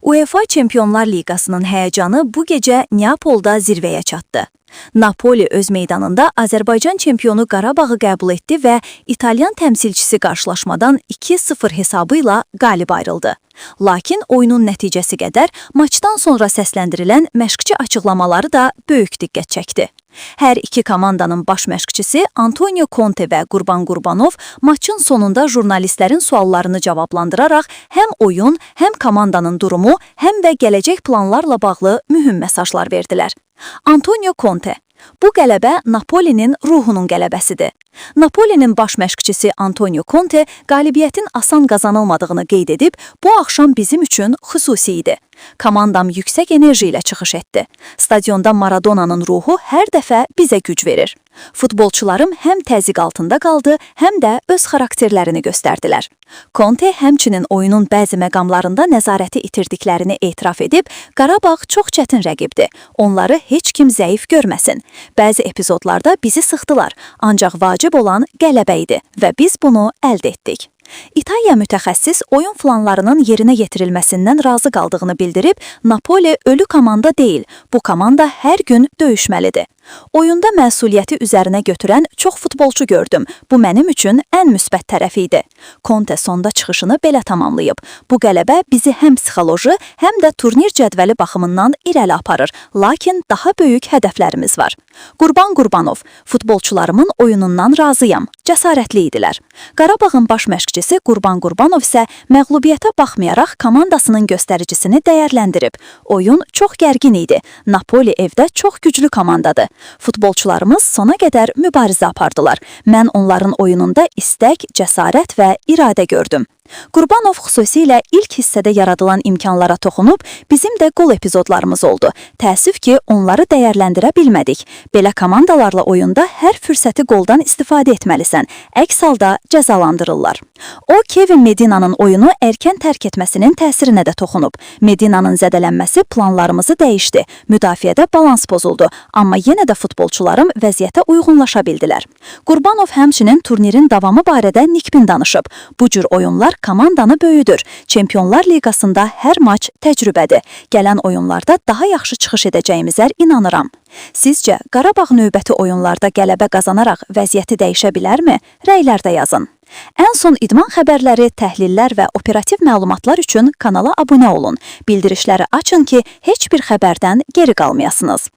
UEFA Çempionlar Liqasının həyəcanı bu gecə Neapolda zirvəyə çatdı. Napoli öz meydanında Azərbaycan çempionu Qarabağı qəbul etdi və İtalyan təmsilçisi qarşılaşmadan 2-0 hesabı ilə qalib ayrıldı. Lakin oyunun nəticəsi qədər maçdan sonra səsləndirilən məşqçi açıqlamaları da böyük diqqət çəkdi. Hər iki komandanın baş məşqçisi Antonio Conte və Qurban Qurbanov maçın sonunda jurnalistlərin suallarını cavablandıraraq həm oyun, həm komandanın durumu, həm də gələcək planlarla bağlı mühüm mesajlar verdilər. Antonio Conte: "Bu qələbə Napolinin ruhunun qələbəsidir." Napolinin baş məşqçisi Antonio Conte qalibiyyətin asan qazanılmadığını qeyd edib, "Bu axşam bizim üçün xüsusi idi. Komandam yüksək enerji ilə çıxış etdi. Stadionda Maradona'nın ruhu hər dəfə bizə güc verir. Futbolçularım həm təzyiq altında qaldı, həm də öz xarakterlərini göstərdilər." Conte həmçinin oyunun bəzi məqamlarında nəzarəti itirdiklərini etiraf edib, "Qarabağ çox çətin rəqibdir. Onları heç kim zəif görməsin. Bəzi epizodlarda bizi sıxdılar, ancaq vacib olan qələbə idi və biz bunu əldə etdik." İtaliya mütəxəssis oyun planlarının yerinə yetirilməsindən razı qaldığını bildirib, "Napoli ölü komanda deyil, bu komanda hər gün döyüşməlidir. Oyunda məsuliyyəti üzərinə götürən çox futbolçu gördüm. Bu mənim üçün ən müsbət tərəfi idi." Conte sonda çıxışını belə tamamlayıb: "Bu qələbə bizi həm psixoloji, həm də turnir cədvəli baxımından irəli aparır. Lakin daha böyük hədəflərimiz var." Qurban Qurbanov: "Futbolçularımın oyunundan razıyam. Cəsarətli idilər." Qarabağın baş məşqçisi Qurban Qurbanov isə məğlubiyyətə baxmayaraq komandasının göstəricisini dəyərləndirib. "Oyun çox gərgin idi. Napoli evdə çox güclü komandadır. Futbolçularımız sona qədər mübarizə apardılar. Mən onların oyununda istək, cəsarət və iradə gördüm." Qurbanov xüsusilə ilk hissədə yaradılan imkanlara toxunub, "Bizim də qol epizodlarımız oldu. Təəssüf ki, onları dəyərləndirə bilmədik. Belə komandalarla oyunda hər fürsəti qoldan istifadə etməlisən. Əks halda cəzalandırırlar." O, Kevin Medina'nın oyunu erkən tərk etməsinin təsirinə də toxunub. "Medina'nın zədələnməsi planlarımızı dəyişdi. Müdafiədə balans pozuldu, amma yenə də futbolçularım vəziyyətə uyğunlaşa bildilər." Qurbanov həmçinin turnirin davamı barədə nikbin danışıb. "Bu cür oyunlar komandanı böyüdür. Çempionlar Liqasında hər maç təcrübədir. Gələn oyunlarda daha yaxşı çıxış edəcəyimizə inanıram." Sizcə Qarabağ növbəti oyunlarda qələbə qazanaraq vəziyyəti dəyişə bilərmi? Rəylərdə yazın. Ən son idman xəbərləri, təhlillər və operativ məlumatlar üçün kanala abunə olun. Bildirişləri açın ki, heç bir xəbərdən geri qalmayasınız.